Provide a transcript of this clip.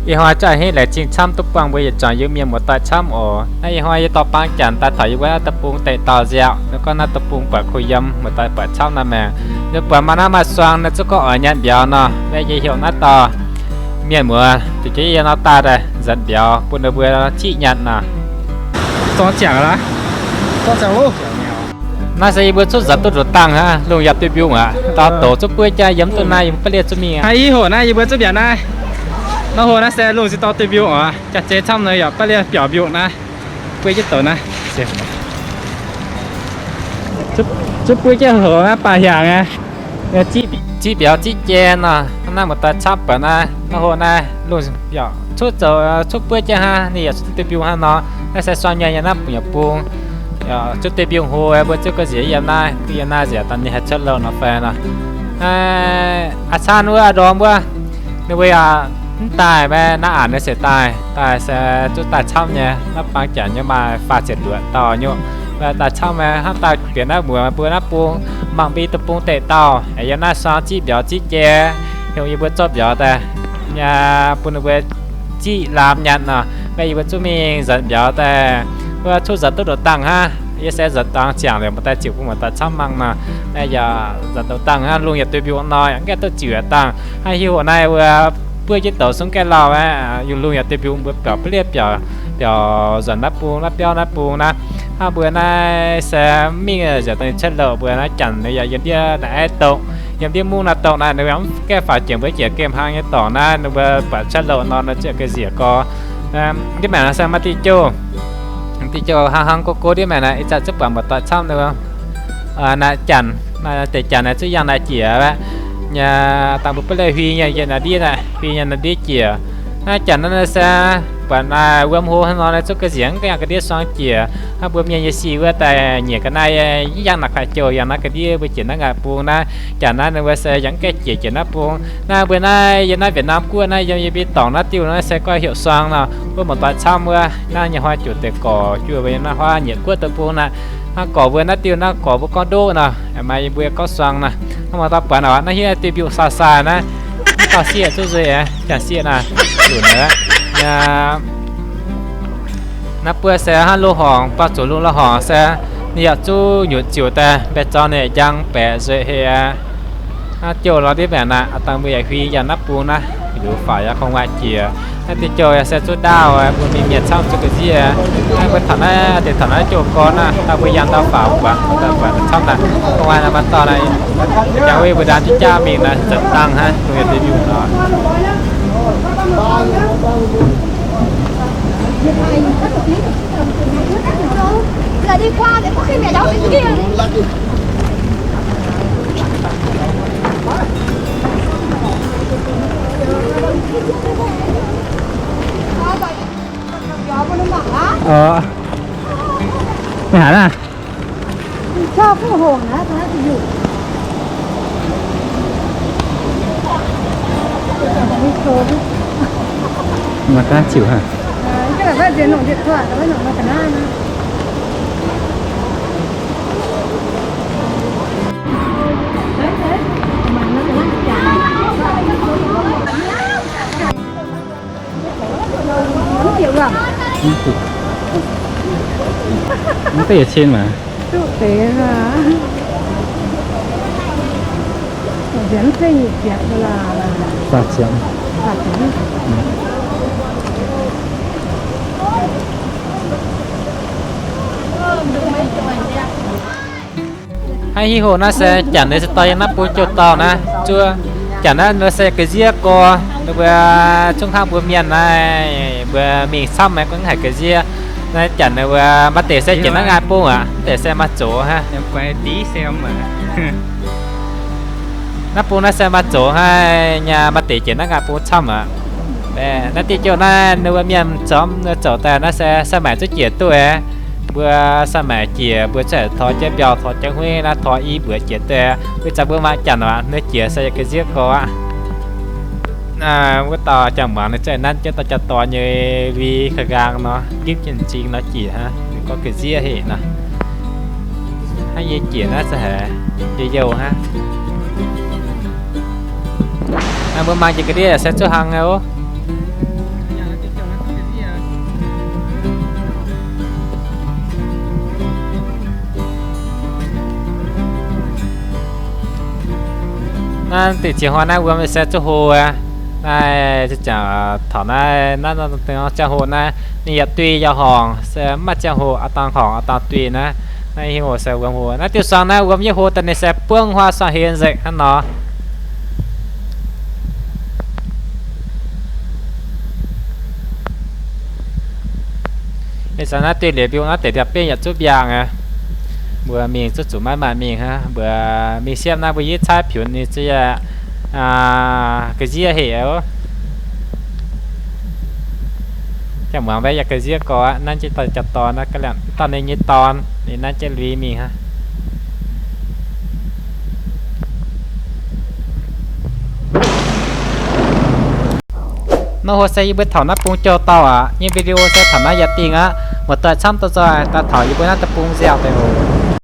Ih hnoi zungv hingv laengz zingh camv duqv buangh mbuo yietc zuangx Iu-Mienh muoz-doic camv oc. Naaiv ih hnoi yie dorh bang Janx daaih taux yie mbuo naaiv deic-bung deic-dauh nziaauc, nor gorngv naaiv deic-bung buatc kuh yiem, muoz-doic buatc camv naaiv maengx. Ninh buatc maaih naaiv maaih suang, ninh zungv gorngv oix nyanc mbiauz nor, mv baac yie heuc naaiv dauh mienh muoz da'jienv yie nor daaih nzuonx mbiauz bun ninh mbuo ziqv nyanc nor. Zorng ziangx laav, zorng ziangx loh. Naaiv se yie mbuo cuotv nzuonx duqv ndoqc dangh hnangv, lungh yaac duih mbiungc aqv. Dauh doqc zungv buov jienv yiem duqv naaiv, yie mbuo ba'lieqv zungv mingh. Naaiv ih hoc naaiv yie mbuo zungv mbiauz naaiv. Naaiv hoc naaiv se lungh se dorh duih mbiungc oc. Jaax-zeix camv nor yaac ba'lieqv biaux mbiungc naaiv. Buov jienv doqc naaiv. Zungv buov jienv hoc naaiv baac hiaangx aqv. Ziqv mbiauz ziqv jai nor, naaiv muoz-doic camv buatc naaiv, naaiv hoc naaiv lungh yaac cuotv zoux cuotv buov jienv hnangv, ninh yaac cuotv duih mbiungc hnangv nor. Naaiv se suang nyei nyei naaiv bun yaac bung. Cuotv duih mbiungc hlo, mbuo zungv ga'nziex yiem naaiv, duqv yiem naaiv nziaauc dangh ninh haih cuotv louh nor fai nor. Aa, Caan wuov, Ndorm wuov, ninh mbuo yaac mv daaih, maiv naaiv aqc ninh se daaih, daaih se zungv daaih camv nyei. Naaiv bang Janx nyei maaih faah ziepc luoqc dauh nyei, daaih camv nyei. Hnangv daaih bieqc naaiv muoz mbuo naaiv bung, mangc mbuo deic-bung deic-dauh, aengx yiem naaiv suang ziqv mbiauz ziqv jai, heuc yie mbuo zorqv mbiauz daaih nyei bun ninh mbuo ziqv laam nyanc nor. Mv baac yie mbuo zungv mingh nzuonx mbiauz daaih, wuov cuotv nzuonx duqv ndoqc dangh hnangv. Yie se nzuonx dangh ziangx liuz, muoz-doic ziouc bun muoz-doic camv mangc nor. Naaiv yaac nzuonx ndoqc dangh hnangv, lungh yaac duih mbiungc nor, yaac mv gaengh duqv ziux dangh. Hnangv hiuv hoc naaiv wuov buov jienv douz sung gaengh lauh aqv, yungh lungh yaac duih mbiungc, mbuo biaux ba'lieqv biaux, biaux nzuonx naaiv bung, naaiv biauv naaiv bung naaiv. Hnangv mbuo naaiv se mv mingh nziaauc dangh ninh cuotv louh, mbuo naaiv Janx ninh yaac yiem ndiev naaiv aeqv, dongh yiem ndiev mungv naaiv dongh naaiv, ninh mv gaengh faaux jiex mbuo jiex gemh hlang nyei dorngx naaiv, ninh mbuo buatc cuotv louh nor, ninh ziouc ga'nzieqc gorx. Ndiev maengc naaiv se maaih diuh jouh, diuh jouh hlang hlang gouv gouv ndiev maengc naaiv, ih zanc zungv buatc muoz-doic camv ninh naaiv Janx, naaiv deix Janx naaiv zungv yangh naaiv jiex aqv. Nyei dangh mbuo ba'lieqv hui nyei yietc naaiv ndiev naaiv, hui nyei naaiv ndiev jiex. Naaiv Janx naaiv se buatc naaiv wuom hlo hnangv nor, naaiv zungv ga'nzieqc mv gaengh yangh ga'ndiev suang jiex. Hnangv mbuo mienh nyei sic wuov daaih nyiec ga'naaiv, yangh naaic kuaaic jouh yangh naaiv ga'ndiev mbuo jiex naaiv ngaih bung naaiv. Janx naaiv ninh mbuo se yangh mv gaengh jiex jiex naaiv bung. Naaiv mbuo naaiv yiem naaiv Việt Nam guoqv naaiv, yiem yie mbuo dorngx naaiv diuh naaiv se gorngv heuc suang nor, wuov muoz-doic camv wuov. Naaiv nyei hnoi juqc deix gorx juoh mbuo yiem naaiv huaav nyiec guoqv deic-bung naaiv. Naaiv gorx mbuo naaiv diuh naaiv gorx mbuo gorngv ndoqv nor, maaih yie mbuo gorngv suang naaiv. Hnangv muoz-doic buatc naaic, naaiv hiuv duih mbiungc sai sai naaiv, mv dauh sieqv zungv nzuih aqv, jangx sieqv naaiv, zuqc naaiv aqv. Naaiv buov se hnangv loz-horngc, baac zuqc lungh loz-horngc se ninh yaac zungv nyutc ziouc daaih mbaeqc zorng ninh njang baeqc nzueic heh aqv. Hnangv jouh lorz ndiev maengc naaic, aa dangh mbuo yaac hui yangh naaiv bung naaiv, liuz faaux yaac kungx maaih jiex. Naaiv diuh jouh yaac se zuqc ndaauh, mbuo mingh mienh camv zuqc ga'nziev. Naaiv mbuo taux naaiv deix taux naaiv jouh gorn naaiv, dangh mbuo yangh ndau faaux buatc, buatc camv naaic, kungx maaih naaiv maaih dorh naaiv, yaac wei mbuo ndaam jienv jaav mingh naaiv, zoux dangh hnangv, mbuo yaac deix mingh nor. Ờ. Mày hả nè? Mà cá chịu hả? Nó có gì xin mà. Quốc tế hả? Diễn viên nhiệt việt là là Và Diệp. Và Diệp. Hnangv hiuv hoc naaiv se Janx ninh se dorh yiem naaiv bung jouh dauh naaiv zuov. Janx naaiv ninh se ga'ndiev gorx, ninh mbuo zungv hnangv mbuo mienh naaiv, mbuo mingh camv naaiv gorngv haic ga'ndiev. Naaiv Janx ninh mbuo maaih deix se jiex naaiv ngaih bung aqv, maaih deix se maaih zoux hnangv. Naaiv bung naaiv se maaih zoux hnangv nyei, maaih deix jiex naaiv ngaih bung camv aqv. Naaiv diuh jouh naaiv ninh mbuo mienh zomv zoux daaih naaiv se sai-maengc zungv jiex duqv. Mbuo sai-maengc jiex mbuo zuqc tor jienv mbiauh, tor jienv huin naaiv, tor i mbuox jiex duqv. Ih zanc mbuo mangc Janx aac, ninh jiex se yaac ga'ndiev gorx aqv. Wuov dauh jangx muangx ninh zungv nanv jienv dauh jaa-dorn nyei vi ka nqaang nor, gipv jienv m'zing nor jiex hnangv, ninh gorngv ga'ndiev heqc nor. Hnangv yie jiex naaiv se haiz yie youh hnangv. Mbuo mangc jiex ga'ndiev yaac se zuqc hlang nyei oc. Naaiv deix qiex hnoi naaiv wuom se zuqc hlo aqv. Naaiv ziangh taux naaiv, naaiv ziangh hoc naaiv ninh yaac duih yaac horngc, se mv maaih ziangh hoc a'dangh horngc a'dangh duih naaiv. Naaiv hingv oc se wuom hlo. Naaiv diuh suang naaiv wuom yie hlo daaih ninh se buangv huaav suangx heh nzengc hnangv nor. Ih zanc naaiv deix liuz mbiungc naaiv deix mbiaauc bieiv yaac zuqc mbiaangx aqv. Mbuo mingh zuqc zuqc maiv maaih mingh hnangv. Mbuo mingh siepv naaiv mbuo yie caaiv piunx ninh zuqc yaac ga'nziev hec oc. Jangx muangx mbaeqv yaac ga'nziev gorx aqv. Naaiv jiex dauh jaa-dorn, dauh ninh nyei dorn, ninh naaiv jiex lui mingh hnangv. Nor hlo se yie mbuo taux naaiv bung jouh dauh aqv. Yie nyei video se taux naaiv yaac dingh aqv. Muoz-doic camv duqv nzoih daaih taux yie mbuo naaiv deic-bung nziaauc deix oc.